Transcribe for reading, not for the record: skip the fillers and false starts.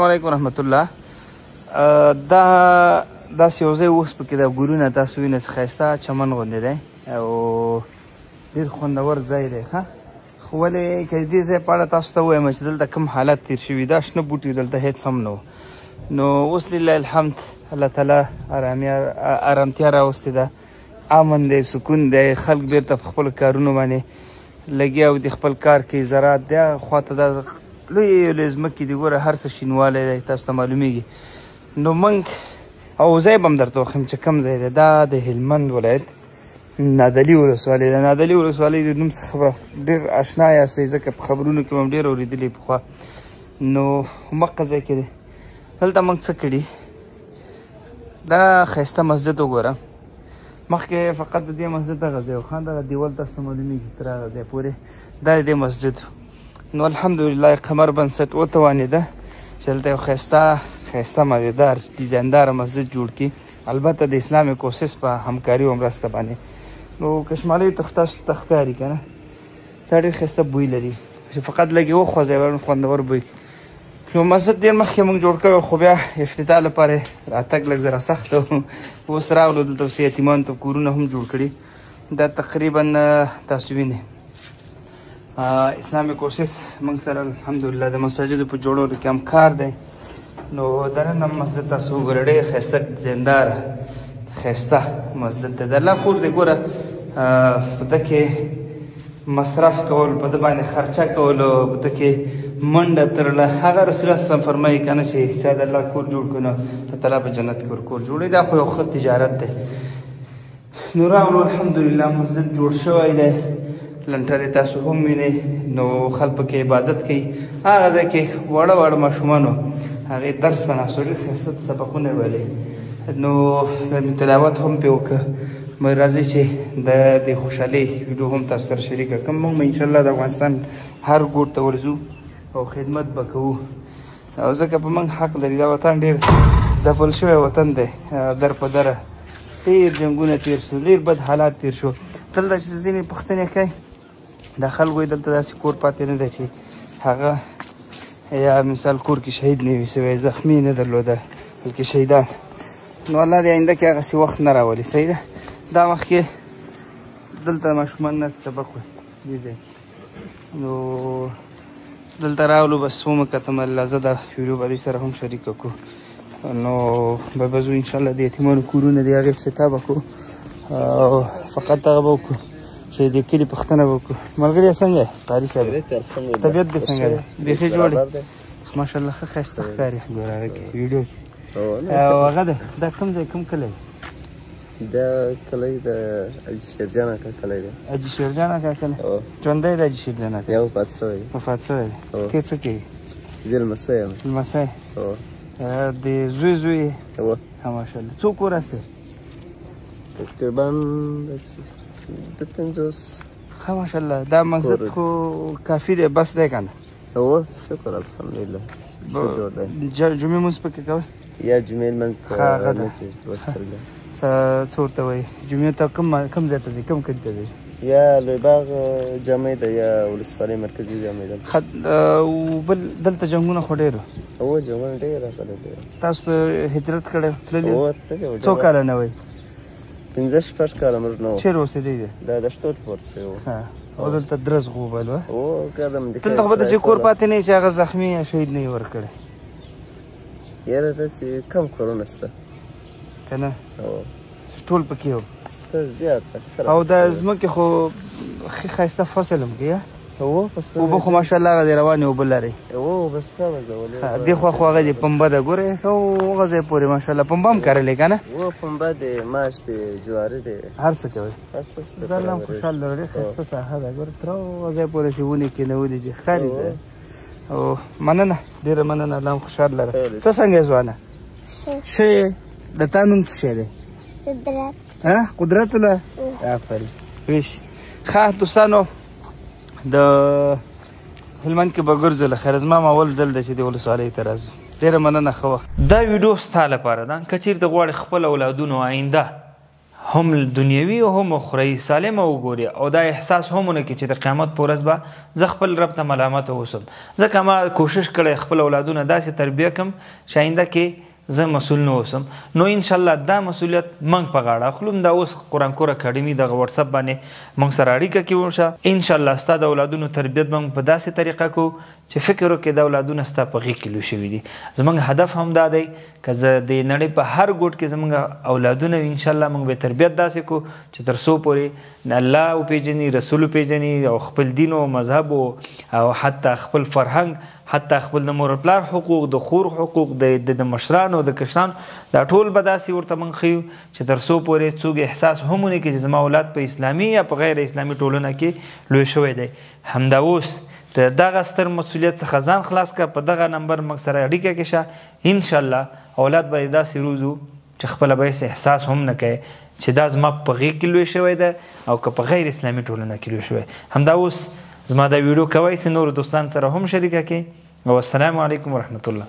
علیکم ورحمت الله. دا داسې یو ځای اوس پکې دا ګلونه تاسو وینئ، ښایسته چمن غوندې دی او ډېر خوندور ځای دی. ښه، خو ولې که دې ځای په اړه تاسو ته ووایم چې دلته کوم حالت تېر شوي، دا شنه بوټي دلته هېڅ هم نه و. نو اوس لله الحمد الله تعالی ارامتیا راوستې ده، امن دی، سکون دی، خلک بېرته په خپلو کارونو باندې لګیا او د خپل کار کوي. زراعت دی، هغه خواته دا لوی لوی ځمکې دي، ګوره هر څه شینوالی دی، تاسو ته معلومیږي. نو موږ او ځای به هم درته وښیم چې کوم ځای دی. دا د هلمند ولایت نادعلي ولسوالۍ ده. نادعلي ولسوالۍ د نوم څخه به ډېر اشنا یاستئ، ځکه په خبرونو کې به هم ډېر اورېدلي پخوا. نو هماغه ځای کې دی. دلته موږ څه کړي، دا ښایسته مسجد وګوره. مخکې فقط د دې مسجد دغه ځای و، ښه دغه دیوال تاسو ته معلومیږي تر هغه ځای پورې دا د دې مسجد. نو الحمدلله قمر بنسټ وتوانېده چې دلته یو ښایسته ښایسته مزېدار ډیزاینداره مسجد جوړ کړي، البته د اسلامي کوسس په همکاري او مرسته باندې. نو کشمالۍ ته خو تاسو ته ښکاري که نه، دا ډېر ښایسته بوی لري چې فقط لږ یې وخوځوي خوندور بوی. نو مسجد ډېر مخکې موږ جوړ کړی، خو بیا افتتاح لپاره راتګ لږ ذره سخت و. اوس راغلو دلته، اوس یتیمانو ته کورونه هم جوړ کړي. دا تقریبا تاسو وینئ اسلامي کوشش موږ سره الحمدلله د مساجدو په جوړولو کې هم کار دی. نو دننه مسجد تاسو وګورئ، ډېر ښایسته زینداره ښایسته مسجد دی. د الله کور دی، ګوره په ده کې مصرف کول، په ده باندې خرچه کول، په ده کې منډه ترله. هغه رسول الله صلی فرمایي که نه چې چا د الله کور جوړ کړو نو الله تعالی په جنت کې ورکور جوړوي. دا خو یو ښه تجارت دی. نو راغلو الحمدلله مسجد جوړ شوی دی، لنټرې تاسو هم وینئ. نو خلک پکې عبادت کوي. هغه ځای کې واړه واړه ماشومانو هغې درس ته ناست وو، ډېر ښایسته سبقونه یې ویلې. نو بیا مې تلاوت هم پرې وکړ. مې راځئ چې د دې خوشحالۍ ویډیو هم تاسو سره شریکه کړم. موږ به انشاءالله د افغانستان هر ګوټ ته ورځو او خدمت به کوو، او ځکه په موږ حق لري. دا وطن ډېر ځپل شوی وطن دی، در په دره ډېر جنګونه تېر شو، ډېر بد حالات تېر شو. دلته چې ځینې پوښتنې کوي دا خلکو یې دلته داسې کور پاتې نه دی چې هغه یا مثال کور کې شهید نه وي شوی، زخمي نه درلوده، بلکې شهیدان. نو الله دې آینده کې هغسې وخت نه راولي. صحیح ده. دا مخکې دلته ماشومان ناست سبق وایي دې ځای کې. نو دلته راغلو، بس ومې کتم الله زه دا ویډیو به دې سره هم شریکه کړو. نو به به ځو انشاءالله د یتیمانو کورونه دي هغې افتتاح به کړو، او فقط دغه به وکړو چې د کلي پوښتنه به وکړو. ملګری څنګه یې قاري صاحب؟ طبیعت دې څنګه دی؟ بیخي جوړ دی ماشاءالله، ښه ښایسته ښکاري. ګوره هغه کې ویډیو کې او هغه دی. دا کوم ځای کوم کلی؟ دا کلی د حاجي شیرجان اکا کلی دی. حاجي شیرجان اکا کلی ژوندی دی؟ حاجي شیرجان اکا یا وفات شوی دی. وفات شوی دی. ته څه کوې؟ زه لمسی یم. لمسی؟ د زوی زوی؟ هو. ماشاءالله. څو کور هستې؟ تقریبا داسې د 50. ښه ماشاءالله. دا مسجد خو کافي دی، بس دی که نه؟ هو شکر الحمدلله ښه جوړ دی. جمعې لمونځ پکې کوئ؟ یا جمعې لمونځ ښه هغه ده. وسپارله. څه ورته وایي؟ جمعې ته کوم ځای ته ځئ، کوم کلي ته ځئ؟ یا لوی باغ جامع ده یا ولسوالۍ مرکزي جامع ده. ښه. بل دلته جنګونه خو ډېر وو. هو جنګونه ډېر راغلي دي. تاسو هجرت کړی تللي؟ هو تللي وو. څو کاله نه وئ؟ 5 6 کاله موږ نه وو. چېرې اوسېدی دی؟ دا دښتو ته پورته شوی وو. او دلته درز غوبل وه؟ هو قدم د دلته خو به داسې کور پاتې نه وي چې هغه زخمي یا شهید نه وي ورکړی. یاره داسې کم کورونه شته که نه؟ هو ټول پکې وو. شته زیات اکثره. او دا ځمکې خو ښه ښایسته فصل هم کوي. هو فصل اوبه خو ماشاءالله هغه دې روانې اوبه لري. هو اوبه شته ورته. دې خوا خو هغه دې پنبه ده، ګورې ښه هغه ځای پورې ماشاءالله پنبه هم کرلې که نه؟ هو پنبه دی، ماش دی، جواري دی، هر څه کوي. هر څه شته. ځان هم خوشحال لري. ډېر ښایسته ساحه ده، ګوره تر هغه ځای پورې چې ونې کښېنولې دي، ښکاري ده. او مننه، ډېره مننه، الله هم خوشحال لره. ته څنګه یې ځوانه؟ ښه یې. د تا نوم څه شی دی؟ قدرت. ها قدرت الله. آفرین. ویش ښه دوستانو د هلمند کې به ګرځو له خیره. زما اول ځل دی چې د ولسوالۍ ته راځو. ډېره مننه، ښه وخت. دا ویډیو ستا لپاره ده که چېرته غواړې خپل اولادونو آینده هم دنیوي او هم اخروي سالمه وګوري او دا احساس هم ونه کړي چې د قیامت په ورځ به زه خپل رب ته ملامت اوسم. ځکه ما کوشش کړی خپل اولادونه داسې تربیه کړم چې آینده کې زه مسؤل نه اوسم. نو انشاءالله دا مسؤلیت موږ په غاړه اخلو. دا اوس قرآن کور اکاډمي دغه واتساپ باندې موږ سره اړیکه کې وشه. انشاءالله ستا د اولادونو تربیت موږ په داسې طریقه کوو چې فکر وکړې دا اولادونه ستا په غېږ کې لوی شوي دي. زموږ هدف هم دا دی که زه د نړۍ په هر ګوټ کې زموږ اولادونه وي، انشاءالله موږ به تربیت داسې کوو چې تر څو پورې الله وپېژني، رسول وپېژني او خپل دین او مذهب او حتی خپل فرهنګ، حتی خپل د مور پلار حقوق، د خور حقوق، د مشرانو د کشرانو، دا ټول به داسې ورته موږ ښیو چې تر څو پورې څوک احساس هم ونه کړي چې زما اولاد په اسلامي یا په غیر اسلامي ټولنه کې لوی شوی دی. همدا اوس د دغه ستر مسؤلیت څخه ځان خلاص کړه، په دغه نمبر موږ سره اړیکه کې شه. انشاءالله اولاد به یې داسې روزو چې خپله به هېڅ احساس هم نه کوي چې دا زما په غېږ کې لوی شوی دی او که په غیر اسلامي ټولنه کې لوی شوی. همدا اوس زما دا ویډیو کوی سي نورو دوستان سره هم شریکه کړئ. او السلام علیکم ورحمت الله.